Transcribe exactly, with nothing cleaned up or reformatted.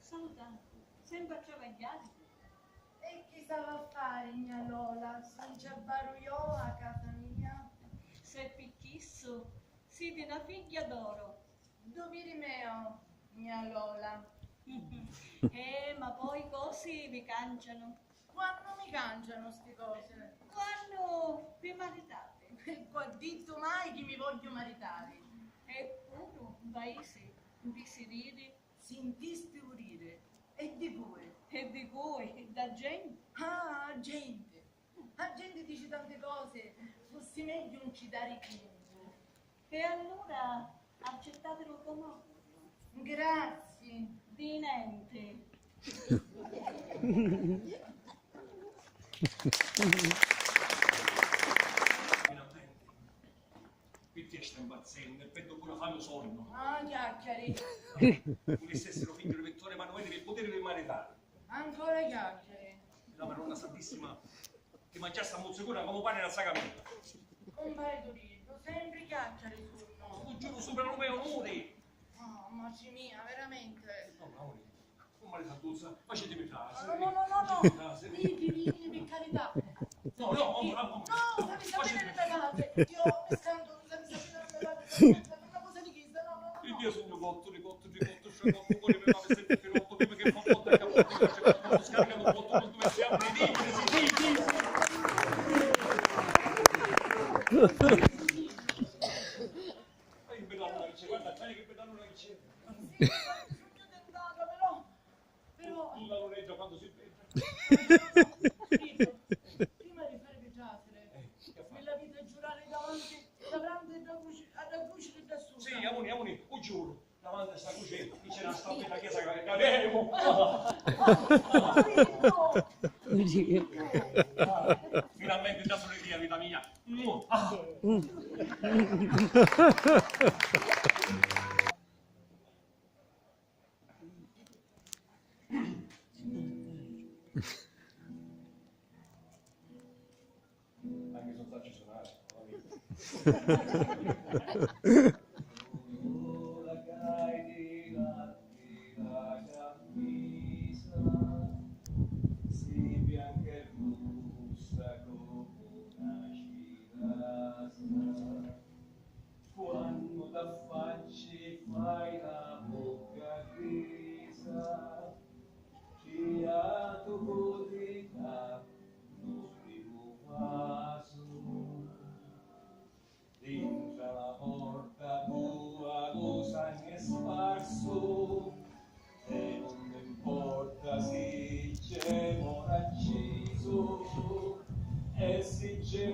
Saluta, sempri a travagghiari? E chi s'ava a fari, gna Lola, s'un ci abbaru iò a casa mia? S'è pi chissu, siti na figghia d'oro. Duviri meu, gna Lola. Eh, ma poi i cosi vi cancianu. Quannu mi cancianu sti cosi? Quannu vi maritati. E cu ha dittu mai chi mi vogghiu maritari? Eppuru, 'n paisi, vi si riri. Sintisti u riri? E di cui? E di cui? Da genti. Ah, genti. A genti dici tanti cosi, fussi megghiu 'un ci dari cuntu. E allura accettatilu comu a vurru. Grazie. Di nenti. Pi tia sta impazzennu, e peddu puru a fami u sonnu. Ah, chiacchiari. Vulissi essiri u figghiu di Vittorio Emanuele pi putirivi maritari. Ancora chiacchiari. La Madonna Santissima ti mangiassi a muzzicuna comu pani na sagamella. Cumpari Turiddu, sempri chiacchiari sunnu. Ti giuru supra lu me onuri. Ah, matri mia, veramenti. No, Mauri. Oh, Maria Santuzza, facitemi trasiri. No, no, no, no, no. Facitemi trasiri. Vidi, vidi, pi carità. No, no, amuri, amuri. No, sapi sapiri le me case. Io mi scantu, sapi sapiri le me case. Una cosa di chista, no, no, no. Io sugnu cottu, ricottu, ricottu, sciacottu, poi mi fa sempre più rotto, prima che fa botta e capotta, faccio scarica un botto, non dovessi aprire, dì, dì, dì, dì. E io mi dà una ricetta, guarda, sai che mi dà una ricetta. Sì, sugnu tentata, però. Però tu la noleggia quando si vede. Prima di farvi trasere, eh, che fa? Me l'avete a giurare davanti, davanti alla croce, alla croce di Gesù. Sì, amuni, amuni, u giuru. Davanti a sta croce, qui c'era sta bella chiesa che avevamo. Finalmente da soleria, vita mia. Ah. Anche se non saccio suonare, ho capito. Quannu t'affacci e fai la bocca grisa, criatu putita, nu primu vasu. Dintra la porta tua lu sangu è sparsu, e nun m'importa si c'è mora accisu, e si c'è